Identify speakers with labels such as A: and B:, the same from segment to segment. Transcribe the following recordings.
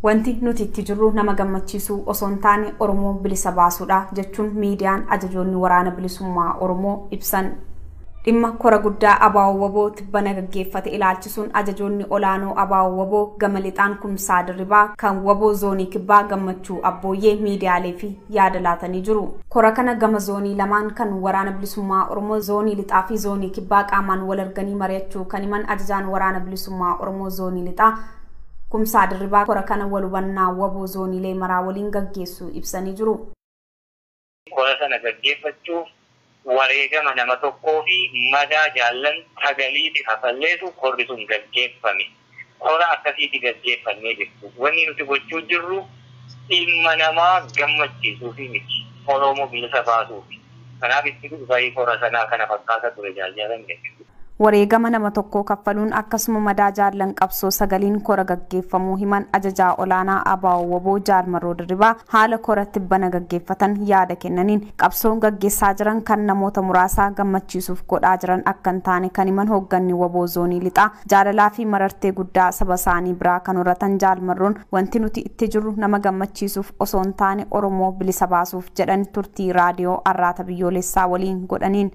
A: Wanti nuti itti jirru nama gammachiisuu osoo hin taane Oromoo bilisa baasuudha jechuun miidiyaan ajajoonni waraana bilisummaa Oromoo ibsan. Dhimma kora guddaa ABO WBO tibbana gaggeeffate ilaalchisuun ajajoonni olaanoo ABO WBO gama lixaan Kumsaa Dirribaa kan WBO zoonii kibbaa Gammachuu Abbooyyee miidiyaalee fi yaada laatanii jiru. Kora kana gama zoonii lamaan kan waraana bilisummaa Oromoo zoonii lixaa fi zoonii kibbaa qaamaan wal arganii mari'achuu kan himan ajajaan waraana bilisummaa Oromoo zoonii lixaa Kumsaa Dirribaa kora kana wal hubannaa WBO zooniilee maraa waliin gaggeessuu ibsanii jiru.
B: Kora sana gaggeeffachuuf wareegama nama tokkoo fi madaa jaallan sagaliiti kafalleetu korri sun gaggeeffame. Kora akkasiiti gaggeeffannee jirtu. Wanni nuti gochuu jirru ilma namaa gammachiisuufi miti. Oromoo bilisa baasuufi. Kanaaf itti dhufee kora sanaa kana fakkaata ture jaallan jechuudha.
A: Wareegama nama tokkoo kaffaluun akkasuma madaa jaallan qabsoo sagaliin kora gaggeeffamuu himan ajajaa olaanaa ABO WBO Jaal Marroo Dirribaa haala kora tibbana gaggeeffatan yaada kennaniin qabsoon gaggeessaa jiran kan namoota muraasaa gammachiisuuf godhaa jiran akka hin taane kan himan hoogganni WBO zoonii lixaa jaalalaa fi marartee guddaa saba isaanii biraa kan horatan Jaal Marroon wanti nuti itti jirru nama gammachiisuuf osoo hin taane Oromoo bilisa baasuuf jedhan turtii raadiyoo Arraata Biyyoolessaa waliin godhaniin.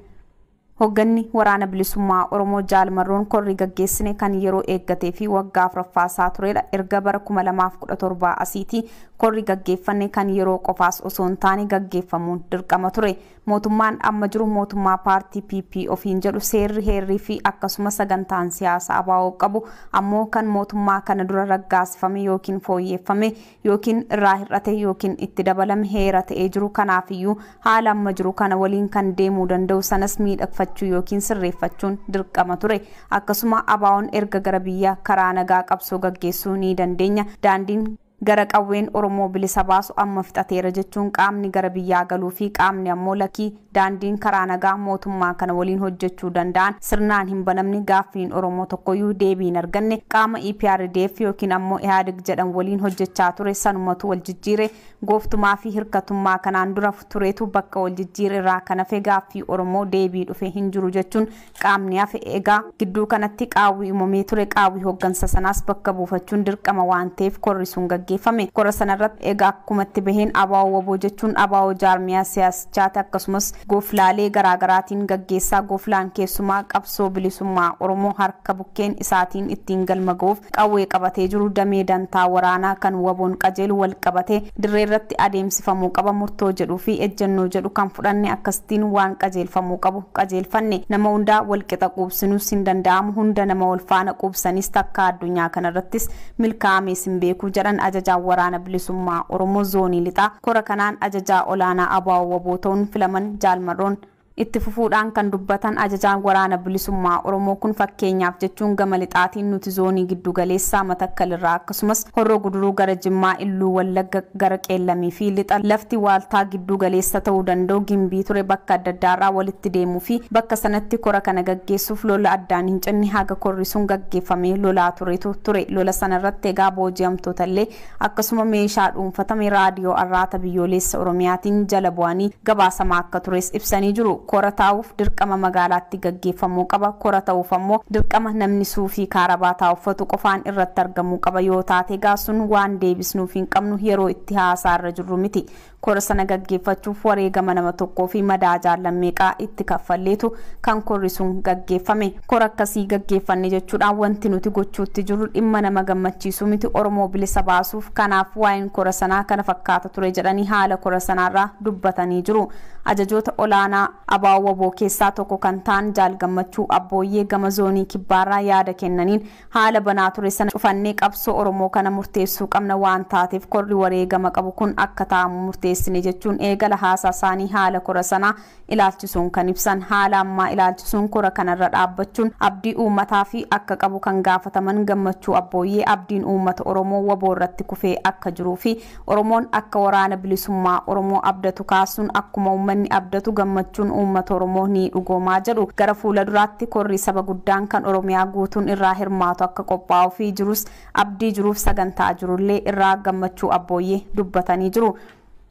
A: Hoogganni waraana bilisummaa Oromoo Jaal Marroon korri gaggeessine kan yeroo eeggatee fi waggaa afuraffaasaa turedha. Erga bara 2017 asiitii korri gaggeeffanne kan yeroo qofaas osoo hin taane gaggeeffamuun dirqama ture. Mootummaan amma jiru mootummaa paartii PP ofiin jedhu seerri heerrii fi akkasuma sagantaan siyaasaa ABO qabu ammoo kan mootummaa kana dura raggaasifame yookiin fooyyeffame yookiin irraa hir'ate yookiin itti dabalame heera ta'ee jiru. Kanaafiyyuu haala amma jiru kana waliin kan deemuu danda'u sanas miidhagfachuu yookiin sirreeffachuun dirqama ture. Akkasuma ABO'n erga gara biyya karaa nagaa qabsoo gaggeessuu ni dandeenya. Daandiin gara qawween Oromoo bilisa baasu amma fixateera jechuun qaamni gara biyyaa galuu fi qaamni ammoo lakkii daandiin karaa nagaa mootummaa kana waliin hojjechuu danda'an sirnaan hin banamne gaaffiin Oromoo tokkoyyuu deebii hin arganne qaama EPRDF yookiin ammoo IHADG jedhan waliin hojjechaa ture sanumatu wal jijjiire gooftumaa fi hirkatummaa kanaan dura tureetu bakka wal jijjiire irraa kan hafe gaaffii Oromoo deebii dhufe hin jiru jechuun qaamni hafe egaa gidduu kanatti qaawwii uumamee ture qaawwii hooggansa sanaas bakka buufachuun dirqama waan ta'eef korri sun gaggeeffame. Kora sanarratti egaa akkumatti baheen ABO WBO jechuun ABO jaarmiyaa siyaasichaati akkasumas gooflaalee garaagaraatiin gaggeessaa gooflaan keessumaa qabsoo bilisummaa Oromoo harka bukkeen isaatiin ittiin galma ga'uuf qawwee qabatee jiru damee dantaa waraanaa kan WBO'n qajeelu wal qabatee dirree irratti adeemsifamuu qaba murtoo jedhuu fi ejjennoo jedhu kan fudhanne akkasitiin waan qajeelfamuu qabu qajeelfanne nama hundaa wal qixa quubsinuus hin danda'amu hunda nama wal faana quubsanis takka addunyaa kanarrattis milkaa'amees hin beeku jedhan ajajaan waraana bilisummaa Oromoo zoonii lixaa kora kanaan ajajaa olaanaa ABO WBO ta'uun filaman Jaal Marroon. Itti fufuudhaan kan dubbatan ajajaan waraana bilisummaa Oromoo kun fakkeenyaaf jechuun gama lixaatiin nuti zoonii giddu galeessaa Matakkal irraa akkasumas Horroo Guduruu gara Jimmaa Illuu Wallagga gara Qeellamii fi lixa lafti waaltaa giddu galeessa ta'uu danda'u Gimbii ture bakka adda addaarraa walitti deemuu fi bakka sanatti kora kana gaggeessuuf lola addaan hin cinne haga korri sun gaggeeffamee lolaa turetu ture. Lola sanarratti egaa booji'amtoota illee akkasuma meeshaa dhuunfatame raadiyoo Arraata Biyyoolessa Oromiyaatiin jala bu'anii gabaasamaa akka tures ibsanii jiru. Kora taa'uuf dirqama magaalaatti gaggeeffamuu qaba. Kora ta'uuf ammoo dirqama namni suufii kaarabaataa uffatu qofaan irratti argamuu qaba yoo taate egaa sun waan deebisnuuf hin qabnu yeroo itti haasaarra jirru miti. Kora sana gaggeeffachuuf wareegama nama tokkoo fi madaa jaallan meeqaa itti kaffalleetu kan korri sun gaggeeffame. Kora akkasii gaggeeffanne jechuudhaan wanti nuti gochuutti jirru dhimma nama gammachiisu miti Oromoo bilisa baasuuf. Kanaaf waa'een kora sanaa kana fakkaata ture jedhanii haala kora sanaarraa dubbatanii jiru. Ajajoota olaanaa ABO WBO keessaa tokko kan ta'an Jaal Gammachuu Abbooyyee gama zoonii kibbaarraa yaada kennaniin haala banaa ture sana cufannee qabsoo Oromoo kana murteessuu qabna waan taateef korri wareegama qabu kun akka taa'amu murteessine jechuun eegala haasaa isaanii haala kora sanaa ilaalchisuun kan ibsan. Haala ammaa ilaalchisuun kora kanarra dhaabbachuun abdii uummataa fi akka qabu kan gaafataman Gammachuu Abbooyyee abdiin uummata Oromoo WBO irratti kufee akka jiruu fi Oromoon akka waraana bilisummaa Oromoo abdatu kaasuun akkuma uummanni abdatu gammachuun uummata Oromoo ni dhugoomaa jedhu. Gara fuula duraatti korri saba guddaan kan Oromiyaa guutuun irraa hirmaatu akka qophaa'uu fi jirus abdii jiruuf sagantaa jirullee irraa Gammachuu Abbooyyee dubbatanii jiru.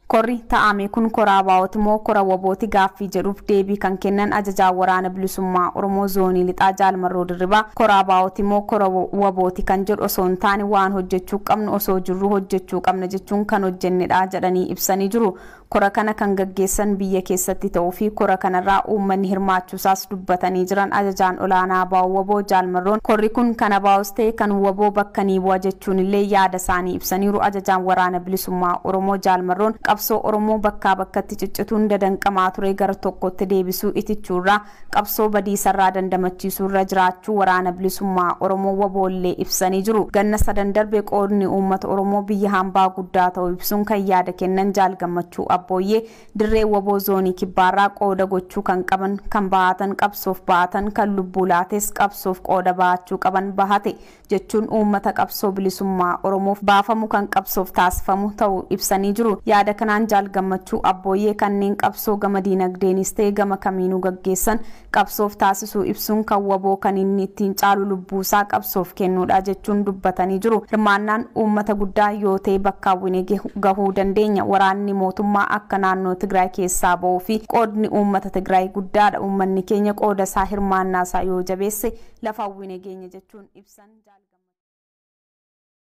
A: Korri taa'ame kun kora ABO'ti moo kora WBO'ti gaaffii jedhuuf deebii kan kennan ajajaa waraana bilisummaa Oromoo zoonii lixaa Jaal Marroo Dirribaa, kora ABO'ti moo kora WBO'ti kan jedhu osoo hin taane waan hojjechuu qabnu osoo jirru hojjechuu qabna jechuun kan hojjennedha jedhanii ibsanii jiru. Kora kana kan gaggeessan biyya keessatti ta'uu fi kora kanarraa uummanni hirmaachuusaas dubbatanii jiran ajajaan olaanaa ABO WBO Jaal Marroon, korri kun kan ABOs ta'e kan WBO bakka ni bu'a jechuun illee yaada isaanii ibsaniiru. Ajajaan waraana bilisummaa Oromoo Jaal Marroon qabsoo Oromoo bakkaa bakkatti ciccituun dadanqamaa ture gara tokkotti deebisuu itichuurraa qabsoo badiisarraa dandamachiisuurra jiraachuu waraana bilisummaa Oromoo WBOllee ibsanii jiru. Ganna sadan darbe qoodni uummata Oromoo biyya hambaa guddaa ta'uu ibsuun kan yaada kennan Jaal Gammachuu Abbooyyee, dirree WBO zoonii kibbaarraa qooda gochuu kan qaban kan bahatan, qabsoof bahatan, kan lubbuu laates qabsoof qooda bahachuu qaban bahate jechuun uummata qabsoo bilisummaa Oromoof baafamu kan qabsoof taasifamu ta'uu ibsanii jiru. Yaada kanaan Jaal Gammachuu Abbooyyee kanneen qabsoo gama diinagdeenis ta'e gama kamiinuu gaggeessan qabsoof taasisuu ibsuun kan WBO kan inni ittiin caalu lubbuusaa qabsoof kennuudha jechuun dubbatanii jiru. Hirmaannaan uummata guddaa yoo ta'e bakka hawwine gahuu dandeenya. Waraanni mootummaa akka naannoo Tigraay keessaa ba'uu fi qoodni uummata Tigraay guddaadha. Uummanni keenya qooda isaa hirmaannaa isaa yoo jabeesse lafa hawwine geenya jechuun ibsan.